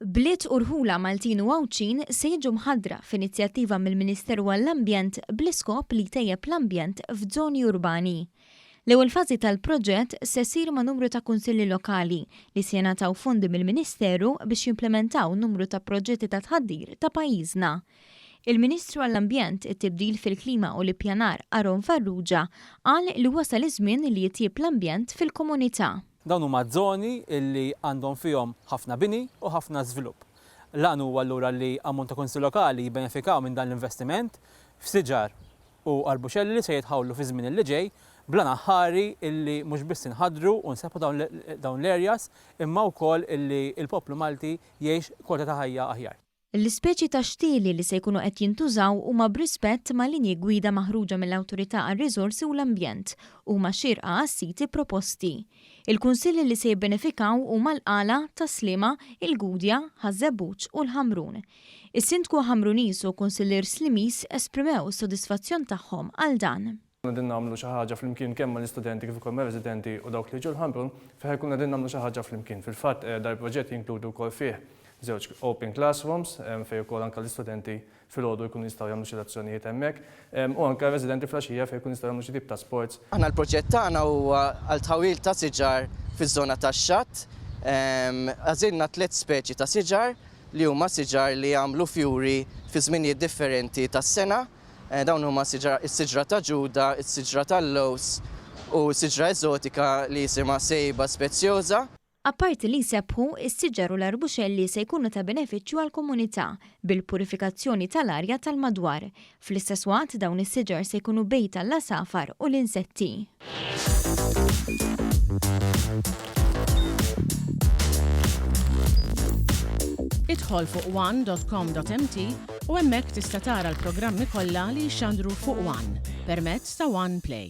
Bliet u rħula Maltin u Għawdxin se jiġu mħaddra f'inizjattiva mill-Ministeru għall-Ambjent bl-iskop li jtejjeb l-ambjent f'zoni urbani. L-ewwel fażi tal-proġett se ssir ma' numru ta' kunsilli lokali li se jingħataw fondi mill-Ministeru biex jimplimentaw numru ta' proġetti ta' tħaddir ta' pajjiżna. Il-Ministru għall-Ambjent, it-Tibdil fil-Klima u l-Ippjanar Aaron Farrugia qal li wasal iż-żmien li jitjieb l-ambjent fil-komunità. Dawn huma żoni li għandhom fihom ħafna bini u ħafna żvilupp. L-għan huwa allura li ammont ta' kunsilli lokali jibbenefikaw minn dan l-investiment f'siġar u arbuxelli li se jitħawlu fiż-żmien li ġej bl-għan aħħari illi mhux biss inħaddru u nsebbħu dawn l-areas imma wkoll illi l-poplu Malti jgħix kwalità ta' ħajja aħjar. L-ispeċi ta' xtieli li se jkunu qed jintużaw huma b'rispett ma' linji gwida maħruġa mill-Awtorità għar-Riżorsi u l-Ambjent u huma xierqa għas-siti proposti. Il-kunsilli li se jibbenefikaw huma l-Qala, Tas-Sliema, il-Gudja, Ħaż-Żebbuġ u l-Ħamrun. Is-Sindku Ħamruniż u Kunsillier Slimiż esprimew is-sodisfazzjon tagħhom għal dan. Qegħdin nagħmlu xi ħaġa flimkien kemm mal-istudenti kif ukoll mar-residenti u dawk li jiġu l-Ħamrun fejn ħa jkunu qegħdin nagħmlu xi ħaġa flimkien. Fil-fatt dal-proġett jinkludi wkoll fih żewġ open classrooms fejn ukoll anke l-istudenti filgħodu jkunu jistgħu jagħmlu xi lezzjonijiet hemmhekk u anke r-residenti filgħaxija fejn jkunu jistgħu jagħmlu xi tip ta' sports. Aħna l-proġett tagħna huwa għal tħawwil ta' siġar fiż-żona tax-xatt. Għażilna tlett speċi ta' siġar li huma siġar li jagħmlu fjuri fi żminijiet differenti tas-sena. Dawn huma is-siġra ta' Ġuda, is-siġra tal-lewż u siġra eżotika li jisimha Ceiba speciosa. Apparti li jsebbħu, is-siġar u l-arbuxelli se jkunu ta' benefiċċju għall-komunità bil-purifikazzjoni tal-arja tal-madwar. Fl-istess waqt dawn is-siġar se jkunu bejt għall-għasafar u l-insetti. Idħol fuq one.com.mt u hemmhekk tista' tara l-programmi kollha li jixxandru fuq One permezz ta' One Play.